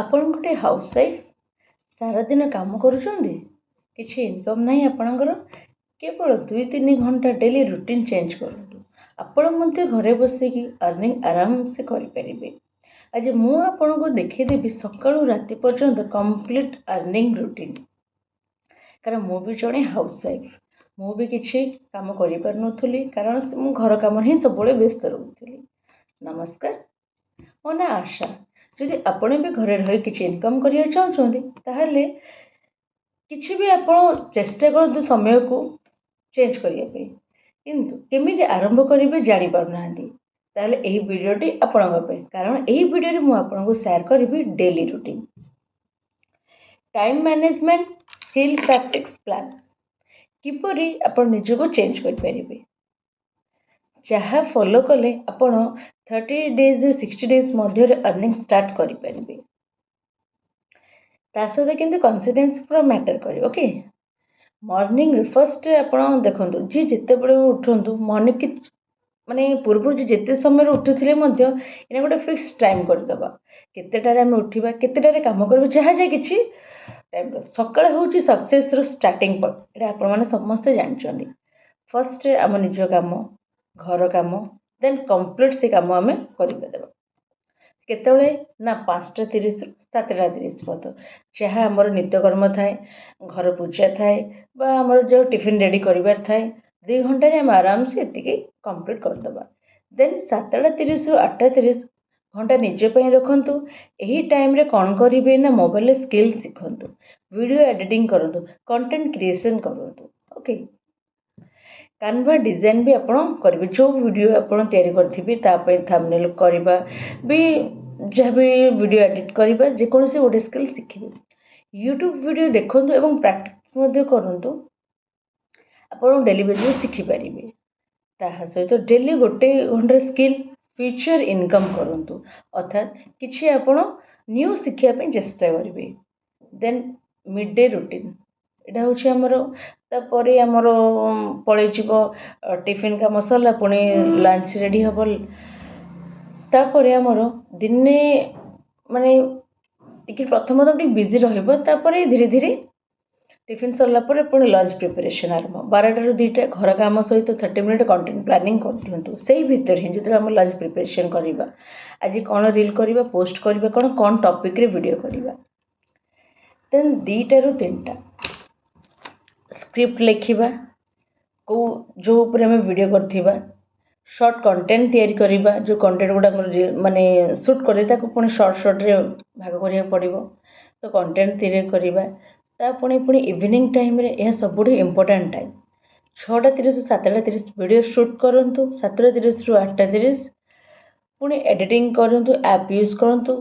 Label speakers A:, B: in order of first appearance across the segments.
A: ଆପଣ ଗୋଟେ house wife, ସାରାଦିନ କାମ କରୁଛନ୍ତି, କିଛି ଇନକମ୍ ନାହିଁ ଆପଣଙ୍କର। କେବଳ 2-3 ଘଣ୍ଟା ଡେଲି ରୁଟିନ୍ ଚେଞ୍ଜ କରନ୍ତୁ, ଆପଣ ମଧ୍ୟ ଘରେ ବସିକି ଅର୍ଣ୍ଣିଂ ଆରାମସେ କରିପାରିବେ। ଆଜି ମୁଁ ଆପଣଙ୍କୁ ଦେଖେଇଦେବି ସକାଳୁ ରାତି ପର୍ଯ୍ୟନ୍ତ କମ୍ପ୍ଲିଟ୍ ଅର୍ଣ୍ଣିଂ ରୁଟିନ୍। କାରଣ ମୁଁ ବି ଜଣେ ହାଉସ୍ ୱାଇଫ୍। ମୁଁ ବି କିଛି କାମ କରିପାରୁନଥିଲି, କାରଣ ମୁଁ ଘର କାମରେ ହିଁ ସବୁବେଳେ ବ୍ୟସ୍ତ ରହୁଥିଲି। ନମସ୍କାର, ମୋ ନାଁ ଆଶା। ଯଦି ଆପଣ ବି ଘରେ ରହି କିଛି ଇନକମ୍ କରିବାକୁ ଚାହୁଁଛନ୍ତି, ତାହେଲେ କିଛି ବି ଆପଣ ଚେଷ୍ଟା କରନ୍ତୁ ସମୟକୁ ଚେଞ୍ଜ କରିବା ପାଇଁ, କିନ୍ତୁ କେମିତି ଆରମ୍ଭ କରିବେ ଜାଣିପାରୁନାହାନ୍ତି, ତାହେଲେ ଏହି ଭିଡ଼ିଓଟି ଆପଣଙ୍କ ପାଇଁ। କାରଣ ଏହି ଭିଡ଼ିଓରେ ମୁଁ ଆପଣଙ୍କୁ ସେୟାର କରିବି daily routine, time management, skill, practice plan, କିପରି ଆପଣ ନିଜକୁ ଚେଞ୍ଜ କରିପାରିବେ, ଯାହା ଫଲୋ କଲେ ଆପଣ 30 ଡେଜ୍ରୁ 60 ଡେଜ୍ ମଧ୍ୟରେ ଅର୍ଣ୍ଣିଂ ଷ୍ଟାର୍ଟ କରିପାରିବେ। ତା ସହିତ କିନ୍ତୁ କନସିଷ୍ଟେନ୍ସି ପୁରା ମ୍ୟାଟର୍ କରିବ। ଓକେ, ମର୍ଣ୍ଣିଂରେ ଫାର୍ଷ୍ଟ ଆପଣ ଦେଖନ୍ତୁ, ଯିଏ ଯେତେବେଳେ ଉଠନ୍ତୁ, ମର୍ଣ୍ଣିଂ କି ମାନେ ପୂର୍ବରୁ ଯିଏ ଯେତେ ସମୟରେ ଉଠୁଥିଲେ ମଧ୍ୟ, ଏଇନା ଗୋଟେ ଫିକ୍ସ ଟାଇମ୍ କରିଦେବା, କେତେଟାରେ ଆମେ ଉଠିବା, କେତେଟାରେ କାମ କରିବା, ଯାହା ଯାହା କିଛି ଟାଇମ୍। ସକାଳ ହେଉଛି ସକ୍ସେସ୍ର ଷ୍ଟାର୍ଟିଂ ପଏଣ୍ଟ, ଏଇଟା ଆପଣମାନେ ସମସ୍ତେ ଜାଣିଛନ୍ତି। ଫାର୍ଷ୍ଟ ଆମ ନିଜ କାମ, ଘର କାମ, ଦେନ୍ କମ୍ପ୍ଲିଟ୍ ସେ କାମ ଆମେ କରିଦେବା। କେତେବେଳେ ନା 5ଟା 30ରୁ 7ଟା 30 ପର୍ଯ୍ୟନ୍ତ ଯାହା ଆମର ନିତ୍ୟକର୍ମ ଥାଏ, ଘର ପୂଜା ଥାଏ ବା ଆମର ଯେଉଁ ଟିଫିନ୍ ରେଡ଼ି କରିବାର ଥାଏ, 2 ଘଣ୍ଟାରେ ଆମେ ଆରାମସେ ଏତିକି କମ୍ପ୍ଲିଟ୍ କରିଦେବା। ଦେନ୍ 7ଟା 30ରୁ 8ଟା 30 ଘଣ୍ଟା ନିଜ ପାଇଁ ରଖନ୍ତୁ। ଏହି ଟାଇମ୍ରେ କ'ଣ କରିବେ ନା ମୋବାଇଲରେ ସ୍କିଲ୍ ଶିଖନ୍ତୁ, ଭିଡ଼ିଓ ଏଡ଼ିଟିଂ କରନ୍ତୁ, କଣ୍ଟେଣ୍ଟ କ୍ରିଏସନ୍ କରନ୍ତୁ। ଓକେ, କାନଭା ଡିଜାଇନ୍ ବି ଆପଣ କରିବେ। ଯେଉଁ ଭିଡ଼ିଓ ଆପଣ ତିଆରି କରିଥିବେ, ତା ପାଇଁ ଥମ୍ବନେଲ୍ କରିବା ବି, ଯାହା ବି ଭିଡ଼ିଓ ଏଡ଼ିଟ୍ କରିବା, ଯେକୌଣସି ଗୋଟେ ସ୍କିଲ୍ ଶିଖିବେ। ୟୁଟ୍ୟୁବ୍ ଭିଡ଼ିଓ ଦେଖନ୍ତୁ ଏବଂ ପ୍ରାକ୍ଟିସ୍ ମଧ୍ୟ କରନ୍ତୁ। ଆପଣ ଡେଲି ବେସିସ୍ରେ ଶିଖିପାରିବେ। ତାହା ସହିତ ଡେଲି ଗୋଟେ ଘଣ୍ଟାର ସ୍କିଲ୍ ଫ୍ୟୁଚର୍ ଇନକମ୍ କରନ୍ତୁ, ଅର୍ଥାତ୍ କିଛି ଆପଣ ନ୍ୟୁ ଶିଖିବା ପାଇଁ ଚେଷ୍ଟା କରିବେ। ଦେନ୍ ମିଡ଼୍ ଡେ ରୁଟିନ୍, ଏଇଟା ହେଉଛି ଆମର। ତାପରେ ଆମର ପଳେଇଯିବ, ଟିଫିନ୍ କାମ ସରିଲା, ପୁଣି ଲଞ୍ଚ ରେଡ଼ି ହେବ। ତାପରେ ଆମର ଦିନେ ମାନେ ଟିକେ ପ୍ରଥମ ପ୍ରଥମ ଟିକେ ବିଜି ରହିବ। ତାପରେ ଧୀରେ ଧୀରେ ଟିଫିନ୍ ସରିଲା ପରେ ପୁଣି ଲଞ୍ଚ ପ୍ରିପାରେସନ୍ ଆରମ୍ଭ। 12ଟାରୁ 2ଟା ଘର କାମ ସହିତ 30 ମିନିଟ୍ କଣ୍ଟେଣ୍ଟ ପ୍ଲାନିଂ କରିଦିଅନ୍ତୁ। ସେଇ ଭିତରେ ହିଁ ଯେତେବେଳେ ଆମେ ଲଞ୍ଚ ପ୍ରିପାରେସନ୍ କରିବା, ଆଜି କ'ଣ ରିଲ୍ କରିବା, ପୋଷ୍ଟ କରିବା, କ'ଣ କ'ଣ ଟପିକ୍ରେ ଭିଡ଼ିଓ କରିବା। ଦେନ୍ 2ଟାରୁ 3ଟା ସ୍କ୍ରିପ୍ଟ ଲେଖିବା, କେଉଁ ଯେଉଁ ଉପରେ ଆମେ ଭିଡ଼ିଓ କରିଥିବା, ସର୍ଟ କଣ୍ଟେଣ୍ଟ ତିଆରି କରିବା। ଯେଉଁ କଣ୍ଟେଣ୍ଟ ଗୁଡ଼ା ଆମର ମାନେ ସୁଟ୍ କରେ, ତାକୁ ପୁଣି ସର୍ଟ ସର୍ଟରେ ଭାଗ କରିବାକୁ ପଡ଼ିବ। ତ କଣ୍ଟେଣ୍ଟ ତିଆରି କରିବା। ତା ପୁଣି ପୁଣି ଇଭିନିଂ ଟାଇମ୍ରେ, ଏହା ସବୁଠୁ ଇମ୍ପୋର୍ଟାଣ୍ଟ ଟାଇମ୍, 6ଟା 30 7ଟା 30 ଭିଡ଼ିଓ ସୁଟ୍ କରନ୍ତୁ। 7ଟା 30ରୁ 8ଟା 30 ପୁଣି ଏଡ଼ିଟିଂ କରନ୍ତୁ। ଆପ୍ ୟୁଜ୍ କରନ୍ତୁ,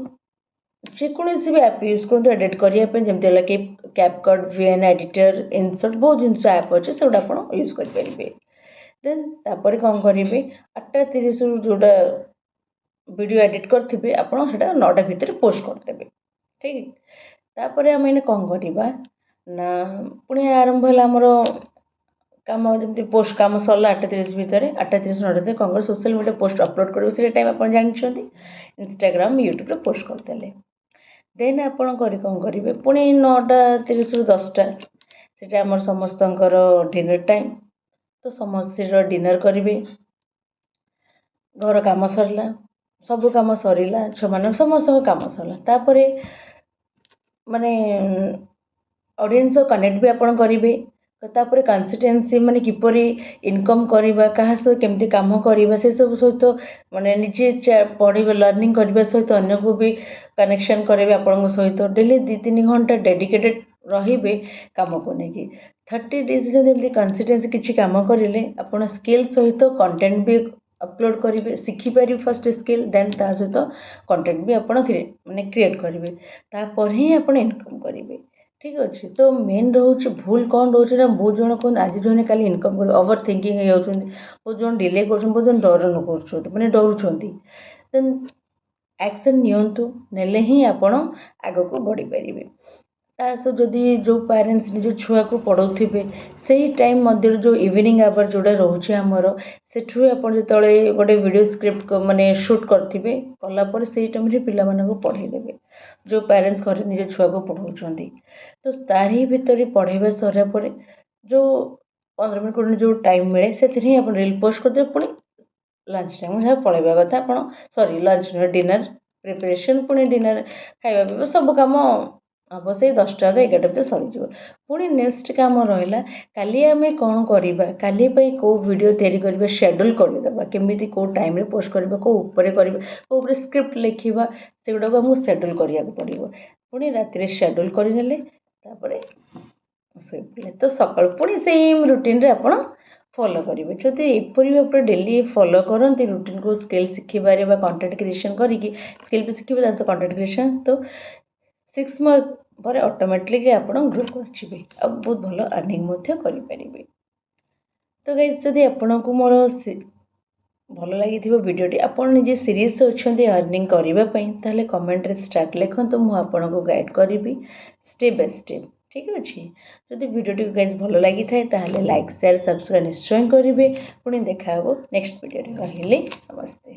A: ଯେକୌଣସି ବି ଆପ୍ ୟୁଜ୍ କରନ୍ତୁ ଏଡ଼ିଟ୍ କରିବା ପାଇଁ, ଯେମିତି ହେଲା କି କ୍ୟାପକଟ୍, ଭିଏନ୍ ଏଡ଼ିଟର୍, ଇନସର୍ଟ, ବହୁତ ଜିନିଷ ଆପ୍ ଅଛି, ସେଗୁଡ଼ା ଆପଣ ୟୁଜ୍ କରିପାରିବେ। ଦେନ୍ ତାପରେ କ'ଣ କରିବେ? 8ଟା 30ରୁ ଯେଉଁଟା ଭିଡ଼ିଓ ଏଡ଼ିଟ୍ କରିଥିବେ ଆପଣ, ସେଇଟା 9ଟା ଭିତରେ ପୋଷ୍ଟ କରିଦେବେ। ଠିକ୍। ତାପରେ ଆମେ ଏଇନେ କ'ଣ କରିବା ନା ପୁଣି ଆରମ୍ଭ ହେଲା ଆମର କାମ। ଯେମିତି ପୋଷ୍ଟ କାମ ସରିଲା 8ଟା 30 ଭିତରେ, 8ଟା 30 9ଟା ଭିତରେ କ'ଣ କରିବେ? ସୋସିଆଲ୍ ମିଡ଼ିଆ ପୋଷ୍ଟ ଅପଲୋଡ଼ କରିବେ। ସେଇଟା ଟାଇମ୍ ଆପଣ ଜାଣିଛନ୍ତି, ଇନଷ୍ଟାଗ୍ରାମ, ୟୁଟ୍ୟୁବରେ ପୋଷ୍ଟ କରିଦେଲେ। ଦେନ୍ ଆପଣ କରି କ'ଣ କରିବେ? ପୁଣି 9ଟା 30ରୁ 10ଟା, ସେଇଟା ଆମର ସମସ୍ତଙ୍କର ଡିନର୍ ଟାଇମ୍। ତ ସମସ୍ତେ ଡିନର୍ କରିବେ। ଘର କାମ ସରିଲା, ସବୁ କାମ ସରିଲା, ଛୁଆମାନଙ୍କ ସମସ୍ତଙ୍କ କାମ ସରିଲା। ତାପରେ ମାନେ ଅଡ଼ିଏନ୍ସ କନେକ୍ଟ ବି ଆପଣ କରିବେ। ତାପରେ କନସିଷ୍ଟେନ୍ସି, ମାନେ କିପରି ଇନକମ୍ କରିବା, କାହା ସହ କେମିତି କାମ କରିବା, ସେସବୁ ସହିତ ମାନେ ନିଜେ ପଢ଼ିବେ, ଲର୍ଣ୍ଣିଂ କରିବା ସହିତ ଅନ୍ୟକୁ ବି କନେକ୍ସନ୍ କରିବେ ଆପଣଙ୍କ ସହିତ। ଡେଲି 2-3 ଘଣ୍ଟା ଡେଡ଼ିକେଟେଡ଼୍ ରହିବେ କାମକୁ ନେଇକି। 30 ଡେଜ୍ ଯଦି ଏମିତି କନସିଷ୍ଟେନ୍ସି କିଛି କାମ କରିଲେ, ଆପଣ ସ୍କିଲ୍ ସହିତ କଣ୍ଟେଣ୍ଟ ବି ଅପଲୋଡ଼ କରିବେ, ଶିଖିପାରିବେ ଫାର୍ଷ୍ଟ ସ୍କିଲ୍, ଦେନ୍ ତା ସହିତ କଣ୍ଟେଣ୍ଟ ବି ଆପଣ ମାନେ କ୍ରିଏଟ୍ କରିବେ। ତାପରେ ହିଁ ଆପଣ ଇନକମ୍ କରିବେ। ଠିକ୍ ଅଛି। ତ ମେନ୍ ରହୁଛି, ଭୁଲ କ'ଣ ରହୁଛି ନା ବହୁତ ଜଣ କୁହନ୍ତି, ଆଜି ଜଣେ କାଲି ଇନକମ୍ କରିବେ, ଓଭର ଥିଙ୍କିଂ ହେଇଯାଉଛନ୍ତି। ବହୁତ ଜଣ ଡିଲେ କରୁଛନ୍ତି, ବହୁତ ଜଣ ଡର ନ କରୁଛନ୍ତି, ମାନେ ଡରୁଛନ୍ତି। ଦେନ୍ ଆକ୍ସନ୍ ନିଅନ୍ତୁ, ନେଲେ ହିଁ ଆପଣ ଆଗକୁ ବଢ଼ିପାରିବେ। ତା ସହ ଯଦି ଯେଉଁ ପ୍ୟାରେଣ୍ଟସ୍ ନିଜ ଛୁଆକୁ ପଢ଼ଉଥିବେ, ସେଇ ଟାଇମ୍ ମଧ୍ୟରେ ଯେଉଁ ଇଭିନିଂ ଆୱାର ଯେଉଁଟା ରହୁଛି ଆମର, ସେଠୁ ଆପଣ ଯେତେବେଳେ ଗୋଟେ ଭିଡ଼ିଓ ସ୍କ୍ରିପ୍ଟ ମାନେ ସୁଟ୍ କରିଥିବେ, କଲା ପରେ ସେଇ ଟାଇମ୍ରେ ପିଲାମାନଙ୍କୁ ପଢ଼େଇ ଦେବେ, ଯେଉଁ ପ୍ୟାରେଣ୍ଟସ୍ ଘରେ ନିଜ ଛୁଆକୁ ପଢ଼ଉଛନ୍ତି। ତ ତାରି ଭିତରେ ପଢ଼େଇବା ସରିଲା ପରେ ଯେଉଁ 15 ମିନିଟ୍, 20 ମିନିଟ୍ ଯେଉଁ ଟାଇମ୍ ମିଳେ, ସେଥିରେ ହିଁ ଆପଣ ରିଲ୍ ପୋଷ୍ଟ କରିଦେବେ। ପୁଣି ଲଞ୍ଚ ଟାଇମ୍ ଯାହା ପଳେଇବା କଥା ଆପଣ, ସରି, ଲଞ୍ଚ ନୁହେଁ, ଡିନର୍ ପ୍ରିପାରେସନ୍, ପୁଣି ଡିନର୍ ଖାଇବା ପିଇବା ସବୁ କାମ ହେବ, ସେଇ 10ଟା 11ଟା ଭିତରେ ସରିଯିବ। ପୁଣି ନେକ୍ସଟ କାମ ରହିଲା କାଲି ଆମେ କ'ଣ କରିବା, କାଲି ପାଇଁ କେଉଁ ଭିଡ଼ିଓ ତିଆରି କରିବା, ସେଡ୍ୟୁଲ୍ କରିଦେବା, କେମିତି କେଉଁ ଟାଇମ୍ରେ ପୋଷ୍ଟ କରିବା, କେଉଁ ଉପରେ କରିବା, କେଉଁ ଉପରେ ସ୍କ୍ରିପ୍ଟ ଲେଖିବା, ସେଗୁଡ଼ାକୁ ଆମକୁ ସେଡ୍ୟୁଲ୍ କରିବାକୁ ପଡ଼ିବ। ପୁଣି ରାତିରେ ସେଡ୍ୟୁଲ୍ କରିନେଲେ, ତାପରେ ଶୋଇପଡ଼ିଲେ, ତ ସକାଳୁ ପୁଣି ସେମ୍ ରୁଟିନ୍ରେ ଆପଣ ଫଲୋ କରିବେ। ଯଦି ଏପରି ଭାବରେ ଡେଲି ଫଲୋ କରନ୍ତି ରୁଟିନ୍କୁ, ସ୍କିଲ୍ ଶିଖିବାରେ ବା କଣ୍ଟେଣ୍ଟ କ୍ରିଏସନ୍ କରିକି ସ୍କିଲ୍ ବି ଶିଖିବେ, ତା ସହିତ କଣ୍ଟେଣ୍ଟ କ୍ରିଏସନ୍, ତ 6 ମନ୍ଥ ପରେ ଅଟୋମେଟିକଲି ଆପଣ ଗ୍ରୋ କରିଯିବେ ଆଉ ବହୁତ ଭଲ ଅର୍ଣ୍ଣିଂ ମଧ୍ୟ କରିପାରିବେ। ତ ଗାଇଜ୍, ଯଦି ଆପଣଙ୍କୁ ମୋର ଭଲ ଲାଗିଥିବ ଭିଡ଼ିଓଟି, ଆପଣ ନିଜେ ସିରିୟସ୍ ଅଛନ୍ତି ଅର୍ଣ୍ଣିଂ କରିବା ପାଇଁ, ତାହେଲେ କମେଣ୍ଟରେ ଷ୍ଟାର୍ଟ ଲେଖନ୍ତୁ। ମୁଁ ଆପଣଙ୍କୁ ଗାଇଡ଼ କରିବି ଷ୍ଟେପ୍ ବାଇ ଷ୍ଟେପ୍। ଠିକ୍ ଅଛି? ଯଦି ଭିଡ଼ିଓଟି ଗାଇଜ୍ ଭଲ ଲାଗିଥାଏ, ତାହେଲେ ଲାଇକ୍, ସେୟାର, ସବସ୍କ୍ରାଇବ୍ ନିଶ୍ଚୟ କରିବେ। ପୁଣି ଦେଖା ହେବ ନେକ୍ସଟ ଭିଡ଼ିଓରେ। ରହିଲି, ନମସ୍ତେ।